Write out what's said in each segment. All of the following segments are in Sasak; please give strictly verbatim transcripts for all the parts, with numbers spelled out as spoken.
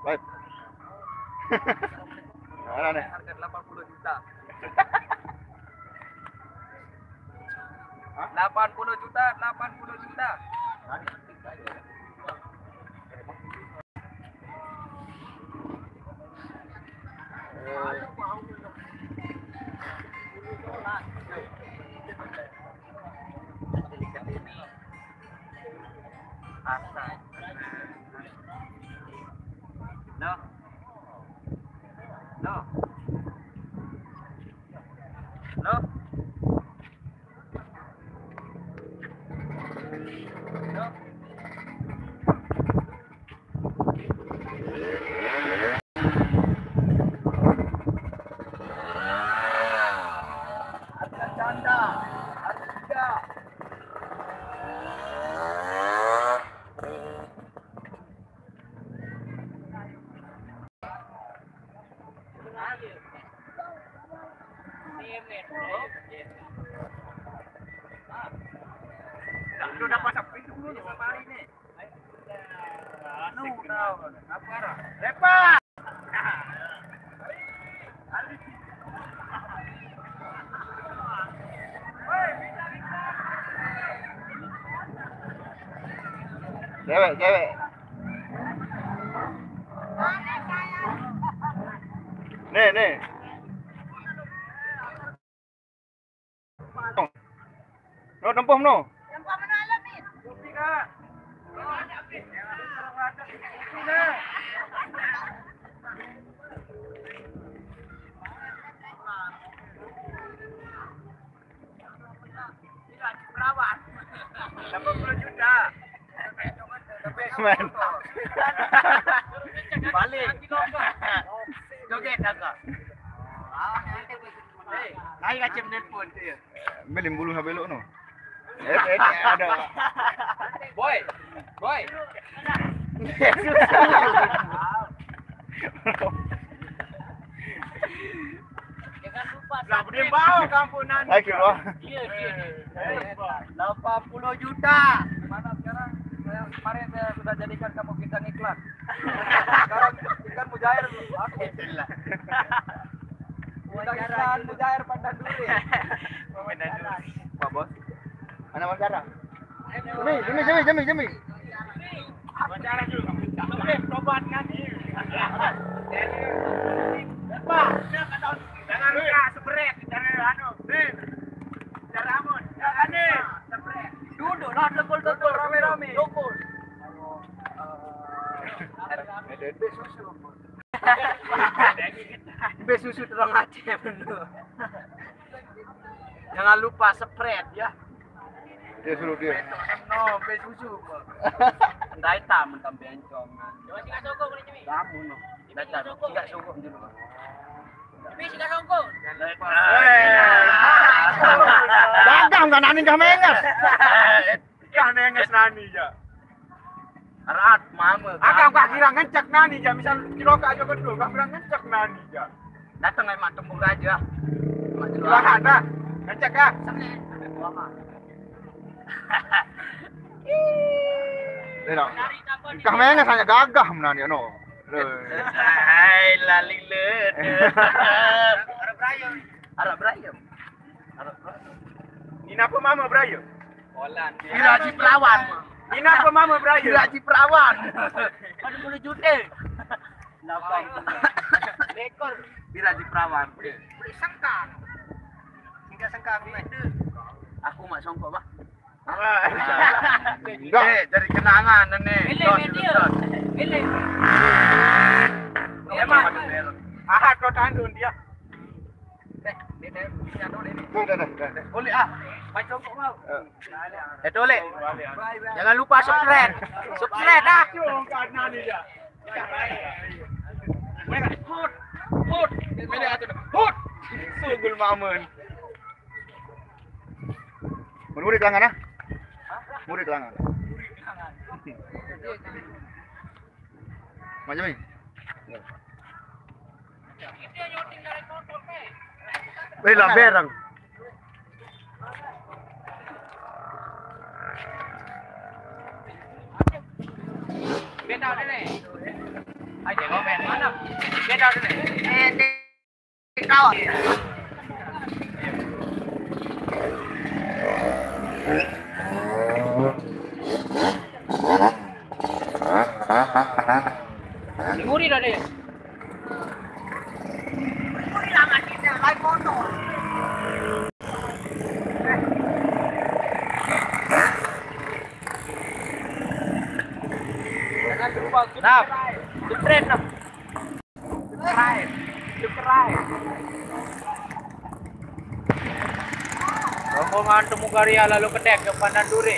Baik. Mana nih? Harga delapan puluh juta. Hah? Delapan puluh juta, delapan puluh juta. Loh. Loh. Loh. Loh. Udah pasang pintu dulu nih, sama hari ini. Anu, tahu. Apa arah? Lepas. Cewek, cewek. Nih, nih. No, tempuh no. Delapan puluh juta. Men. Balik. Joget dah kau. Naik aja menelpon dia. Beli bulu habis lo no. Eh, eh, ada. Boy. Boy. Lah, dia bawa kampung nan. Ayo, wah. Iya, iya. Delapan puluh juta. Mana sekarang? Saya, kemarin saya sudah jadikan kamu bintang iklan. Sekarang iklan mujair. Aku. Bintang iklan mujair Pandan Duri. Pandan Duri. Pak Bos. Mana Mas Dara? Jemi, Jemi, Jemi, Jemi, Jemi. Jangan lupa sebret, jangan anu, nih. Jangan amun, jangan nih. Sebret. Duduklah, tokol-tokol rame-rame. Tokol. Be susu terang aja bener. Jangan lupa spread ya. Dia suruh dia. Beto no, be susu. Entah hitam, entah bencong. Kamu no. Baca, tidak sogok dulu. Dagang kan aning kah menges? Kah menges nani ya. Rat mama. Agak kah kira ngecek nani ya, misal kira kah aja betul, kah kira ngecek nani ya. Datang aja mak tembung aja. Mak dulu. Lah ada. Ngecek kah? Sini. Kah menges hanya gagah menani no. Hai laling le. Arab Raya. Arab Raya. Arab Raya. Ini apa mama Braya? Olan. Kira Haji Perawan. Ini apa mama Braya? Kira Haji Perawan. Ada puluh juta. Lapan. Rekor. Kira Haji Perawan. Beli sengkang. Sengkang, sengkang, aku mak songkok bah. Enggak. Eh, jadi kenangan nih. Pilih video. Pilih. Emang. Aha, kau tandun dia. Eh, ini, ini, ini, ini. Udah, udah, udah. Boleh ah. Baca kok mau. Eh. Itu boleh. Jangan lupa subscribe. Subscribe ah. Hut. Hut. Hut. Sugul mamun. Murid langan ah. Murid langan. Macam ni. Weh lah berang. Beda ni. Aja komen. Mana? Beda dulu. Eh, di, di kawan. Muri dah dia. Nah, subscribe nah. Subscribe. Subscribe. Rombongan Temu Karya lalu kedek ke Pandan Duri.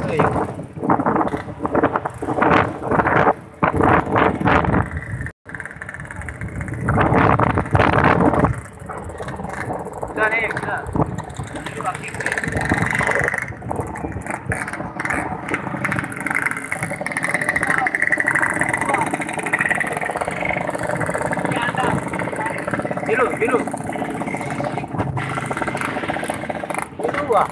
Hei. Sudah nih, sudah. Biru, biru. Biru, ah.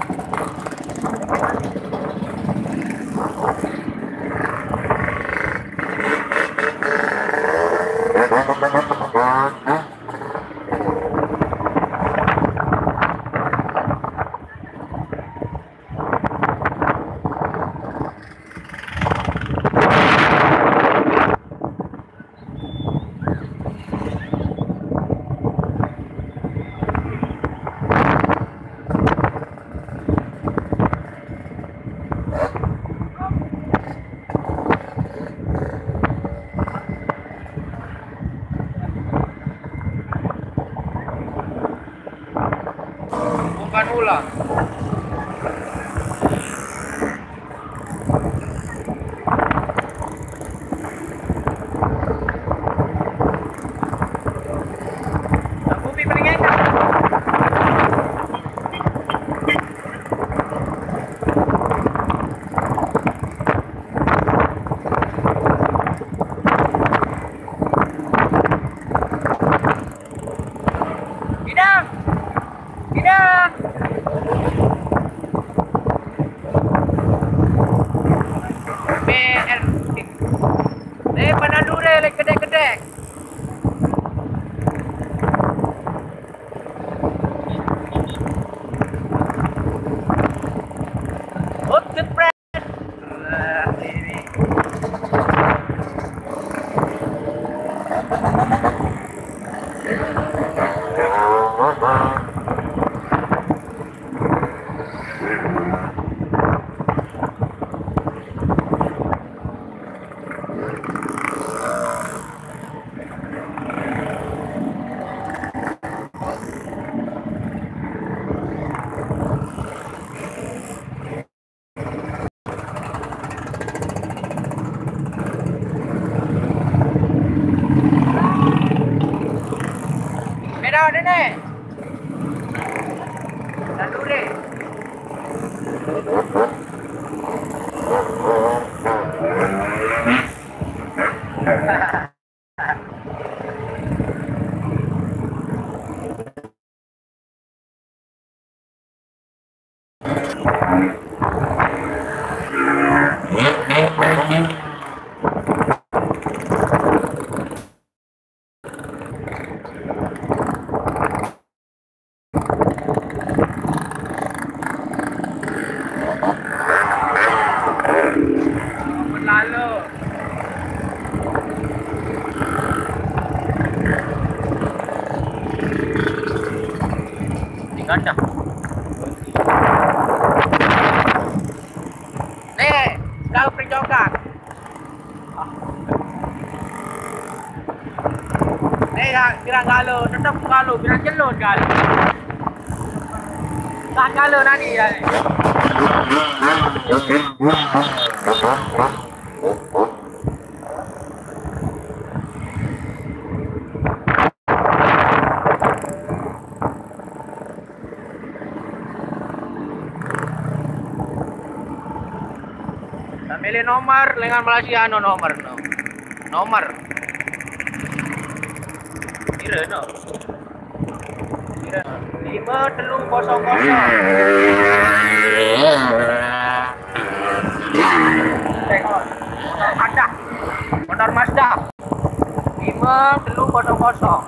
Bukan ular. Idang. Idang. B R T. Eh, pada dure, lek kedek-kedek. Hot, hot, Beda deh nih. Satu deh. Lalu. Tinggal dah. Nih, kau percokan. Nih, ya, kira galo, tetap galo, kira jelon galo. Tak galo nanti ya. Milih nomor dengan Malaysia, anu, nomor, no. Nomor. Kira, no. Kira. Lima telu kosong kosong. Dah. Lima telu kosong kosong.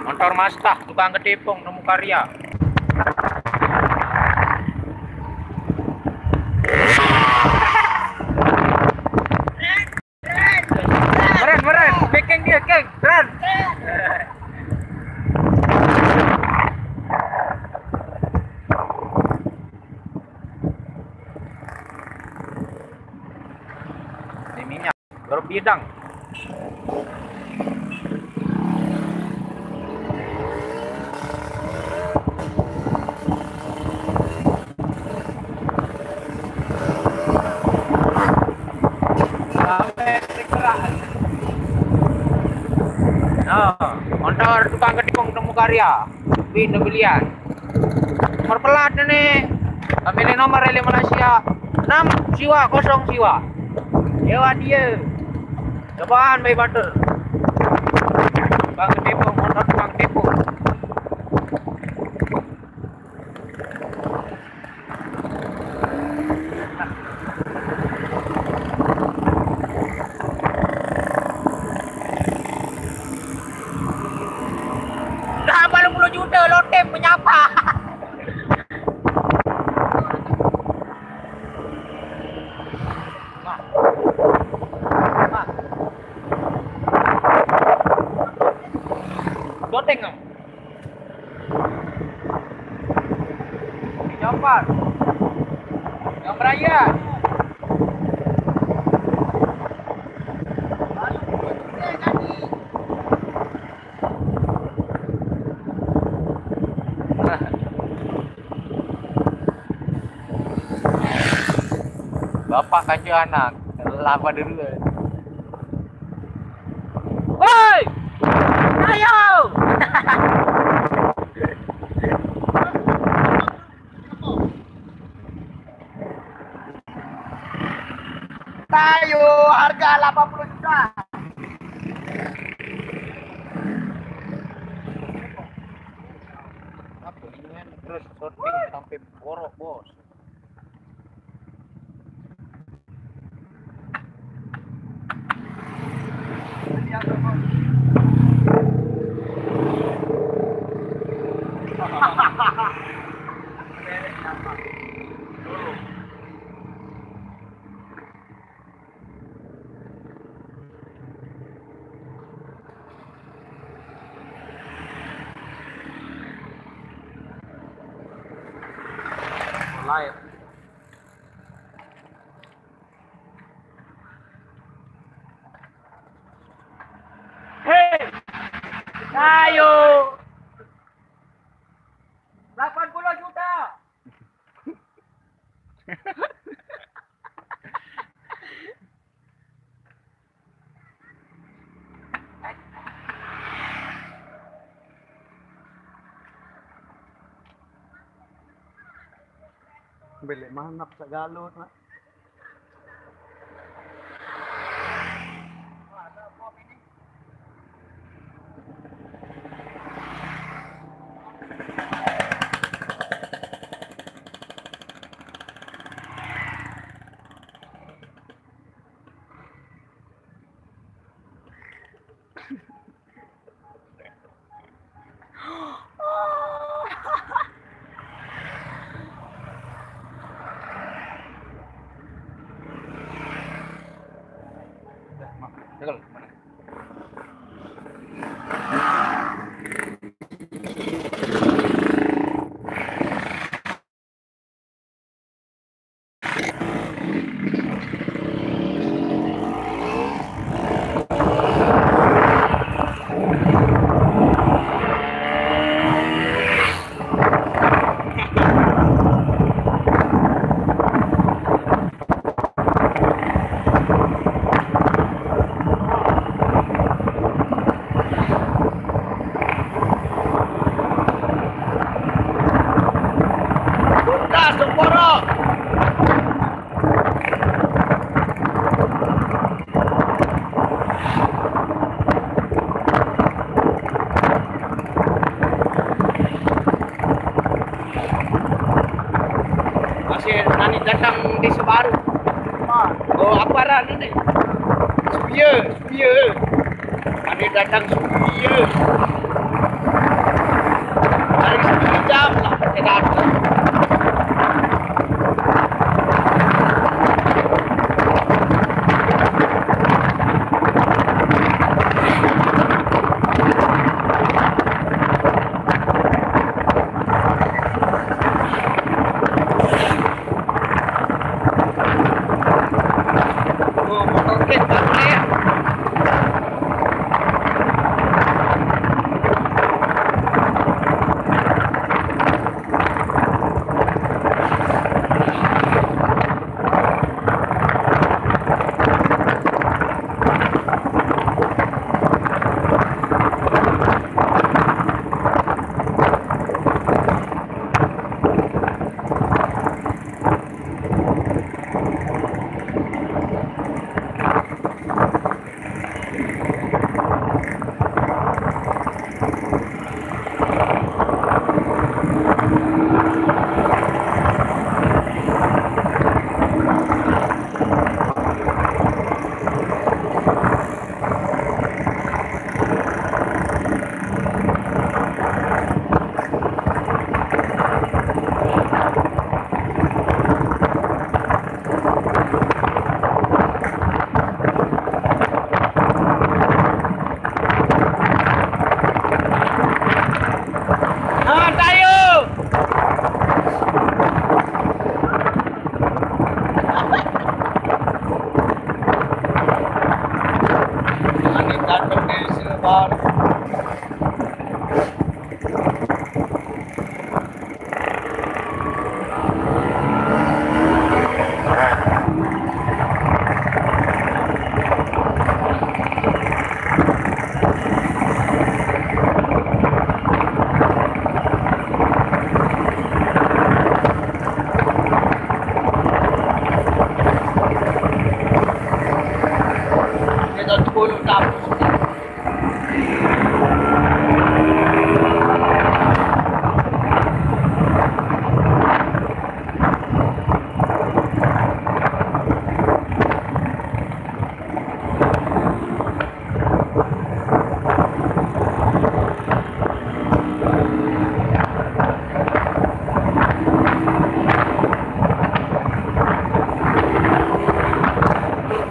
Montor Mastah, tukang ketipung, nemu karya. Meren, meren, bikin dia, King, meren. Ini minyak, baru bidang. Nah, montor tukang ketipung, nemu karya. Win, pembelian. Nomor pelat ni. Kami ni nomor dari Malaysia. Enam siwa kosong siwa. Ewa dia. Cobaan bayi batur. Bang Ketipung, motor Bang Ketipung. Dah delapan puluh juta, lo tim menyapa. Goteng kamu. Di Jampar. Yang Merayan. Bapak kacau anak, lama dulu. Woi! Ayo! Tayo, harga delapan puluh juta. Terus shooting sampai borok, bos. Live. Hei, ayo. Delapan puluh juta. Beli manap sagalut, Mak. Datang desa baru. Oh, apa aran ni? Suya, Suya. Ada datang Suya. Hari satu jam lah kita datang.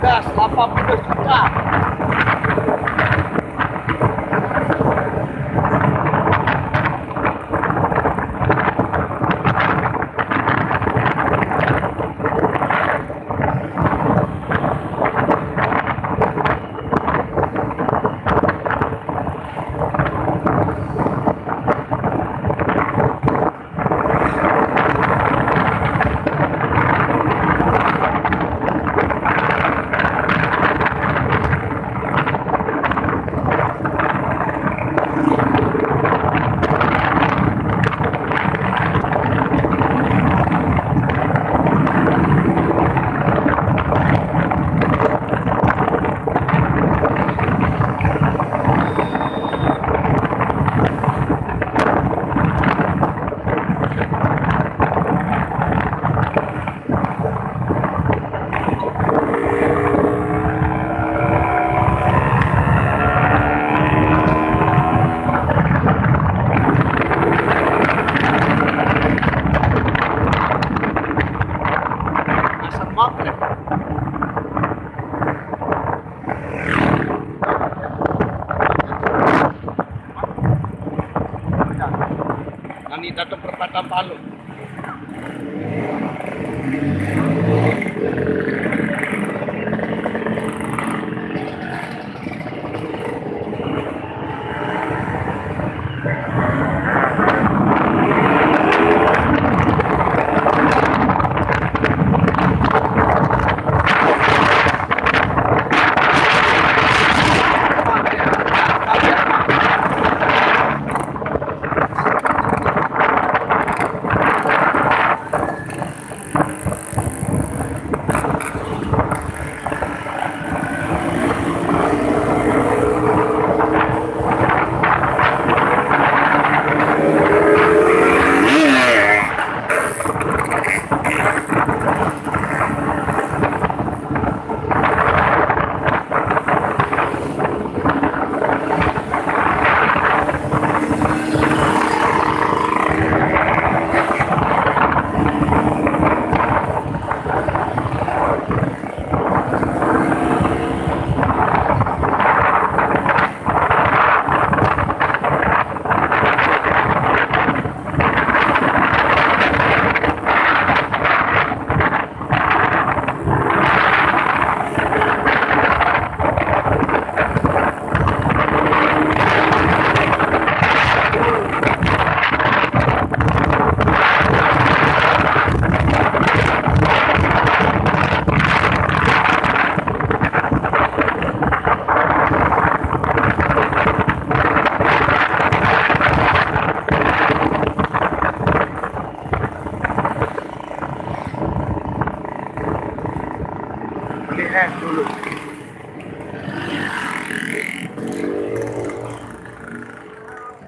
Gas lapan puluh juta. Asam makrep. Nani dato perpatan palu.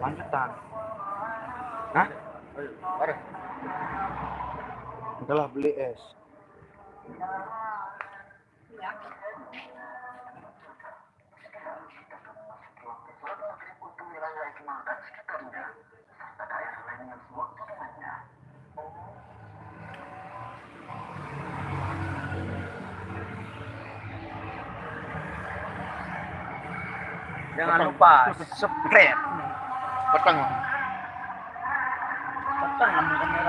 Lanjutan. Hah? Ayo, mari. Udahlah, beli es. Jangan lupa subscribe. Petang. Petang.